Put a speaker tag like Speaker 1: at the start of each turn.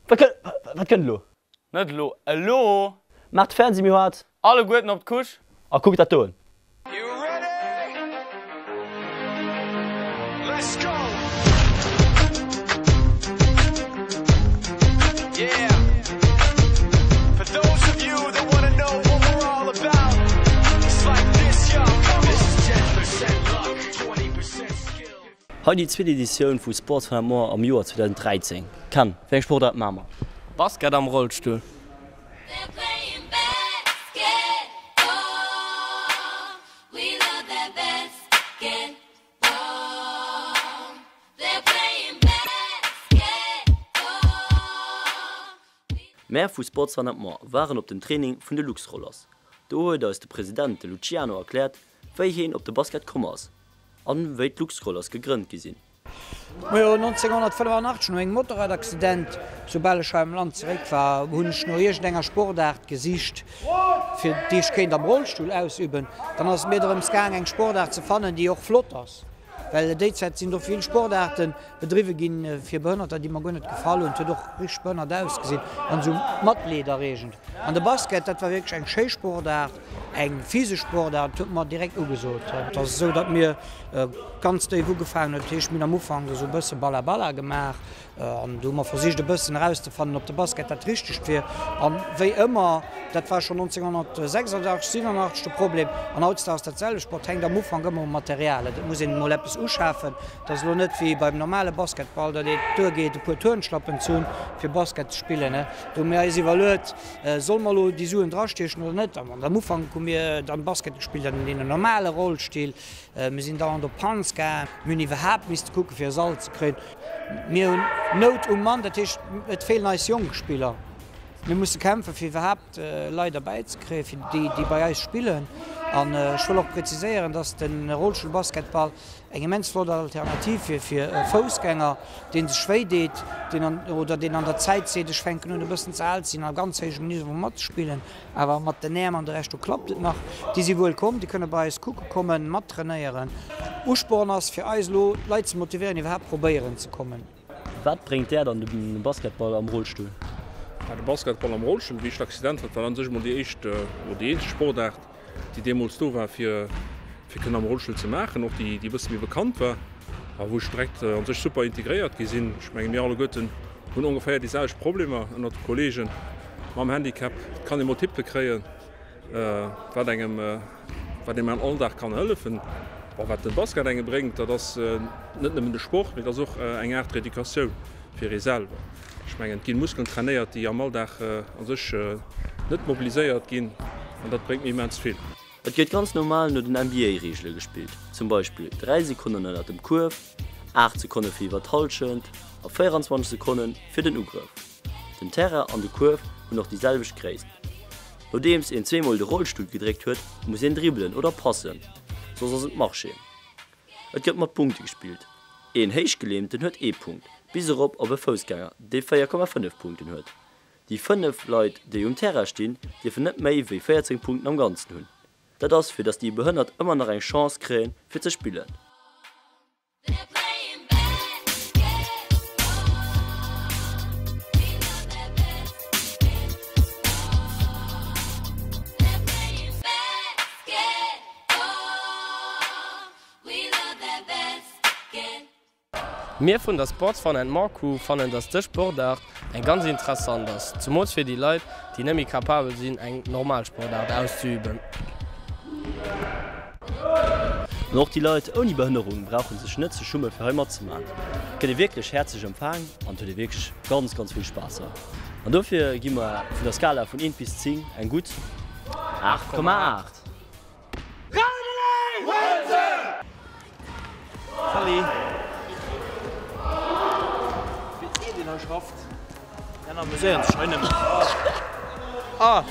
Speaker 1: Wat kënnt elo?
Speaker 2: Net elo, elo!
Speaker 1: Maach de Fernseh méi haart.
Speaker 2: Alleguerten op d'Couche.
Speaker 1: A kuckt dat do un. Hei déi zweet Editioun vu Sports Fun and More am Joer 2013. Ken, wéi eng Sportaart maache mer?
Speaker 2: Basket am Rollstull.
Speaker 1: Mär vu Sports Fun and More waren op dem Training vun de Luxrollers. Do huet eis de President, de Luciano, erkläert, wéi heen op de Basket komm ass an wéi d'Luxrollers gegrënnt gi sinn.
Speaker 3: Majo, 1985 no engem Motorradaccident, soubal ech hei am Land zeréck war, hunn ech no iergendenger Sportaart gesicht, fir déi ech kéint am Rollstull ausüben. Dann ass et mir drëms gaang, eng Sportaart ze fannen, déi och flott ass, well déi Zäit sinn do vill Sportaarte bedriwwe ginn fir Behënnerter, déi mer guer net gefall hunn. Et huet och richteg behënnert ausgesinn an esou matleederreegend. An de Basket, dat war wierklech eng schéi Sportaart, eng physesch Sportaart, huet mer direkt ugesot. Et ass esou, datt mir ganz déif ugefaangen hunn. Dat heescht, mir hunn am Ufank esou e bësse Balla Balla gemaach an do hu mer versicht e bëssen erauszefannen, ob de Basket dat Richtegt wier. An wéi ëmmer, dat war schonn 1986, 87 de Problem an hautdesdaags dat selwecht, bon, et hänkt am Ufank ëmmer um Material. Et muss een emol eppes uschafen. Et ass elo net wéi beim normale Basketball, datt et duergeet, e puer Turnschlappen ze hunn, fir Basket ze spillen. Do hu mir eis iwwerluet, Solle mer elo déi Suen drastiechen oder net? An am Ufank hu mir dann Basket gespillt an deenen normale Rollstill. Mir sinn dauernd op Panz gaang. Mir hunn iwwerhaapt misste kucke fir e Sall ze kréien. Mir hunn Nout um Mann, dat heescht et feelen eis jonk Spiller. Mir musse kämpfe fir iwwerhaapt Leit erbäi ze kréien, fir déi déi bei eis spillen. An ech wëll och präziséieren, dass de Rollstullbasketball eng immens flott Alternativ wier fir e Foussgänger, dee sech wéi deet, deen an oder deen an der Zäit seet, ech fänken un e bëssen ze al ze sinn a ganz héijem Niveau matzespillen. Awer mat den Äerm an de Rescht, do klappt et nach. Déi si wuel komm, déi kënne bei eis kucke kommen, mattrainéieren. Usporn ass fir eis elo, d'Leit ze motivéieren, iwwerhaapt probéieren ze kommen.
Speaker 1: Wat bréngt där dann de Basketball am Rollstull?
Speaker 4: De Basketball am Rollstull, wéi ech d'Accident hat, war an sech emol déi éischt oder déi eenzeg Sportaart, déi deemools do war, fir fir kënnen am Rollstull ze maachen, och déi déi e bësse méi bekannt war a wou ech direkt an sech super integréiert gi sinn. Ech menge mir alleguerten hunn ongeféier déi selwecht Problemer ënnert de Kolleegen mam Handicap. Et kann ee mol Tippe kréien, wat engem wat engem am Alldag kann hëllefen. Bon, wat de Basket engem bréngt, dat ass net nëmmen de Sport, mee et ass och eng Aart Reeducatioun fir ee selwer. Ech mengen, et ginn Muskelen trainéiert, déi am Alldag a sech net mobiliséiert ginn, an dat bréngt mir immens vill.
Speaker 1: Et gëtt ganz normal no den NBA-Reegele gespillt, zum Beispill 3 Sekonnen ënnert dem Kuerf, 8 Sekonne fir iwwer d'Hallschent a 24 Sekonne fir den Ugrëff. Den Terrain an de Kuerf hunn och déi selwecht Gréisst. Nodeems een zweemol de Rollstull gedréckt huet, muss een dribbelen oder passen, soss ass et Marche. Et gëtt mat Punkte gespillt. Een Héichgeleemten huet ee Punkt, bis erop op e Foussgänger, dee 4,5 Punkten huet. Déi 5 Leit, déi um Terrain stinn, dierfen net méi wéi 14 Punkten am Ganzen hunn. Dat ass, fir datt déi Behënnert ëmmer nach eng Chance kréien, fir ze spillen.
Speaker 2: Mir vun der Sports Fun and More Crew fannen dass dës Sportaart eng ganz interessant ass, zumools fir déi Leit déi net méi kapabel sinn eng normal Sportaart auszeüben.
Speaker 1: An och déi Leit ouni Behënnerung brauchen sech net ze schumme fir hei matzemaachen. Et gëtt ee wierklech häerzlech empfaang an et huet ee wierklech ganz ganz vill Spaass hei. An dofir gi mer vun der Skala vun 1 bis 10 eng gutt 8,8.
Speaker 5: Salut! Fir een deen hei schafft, deen amuséiert sech hei nëmmen. Ah!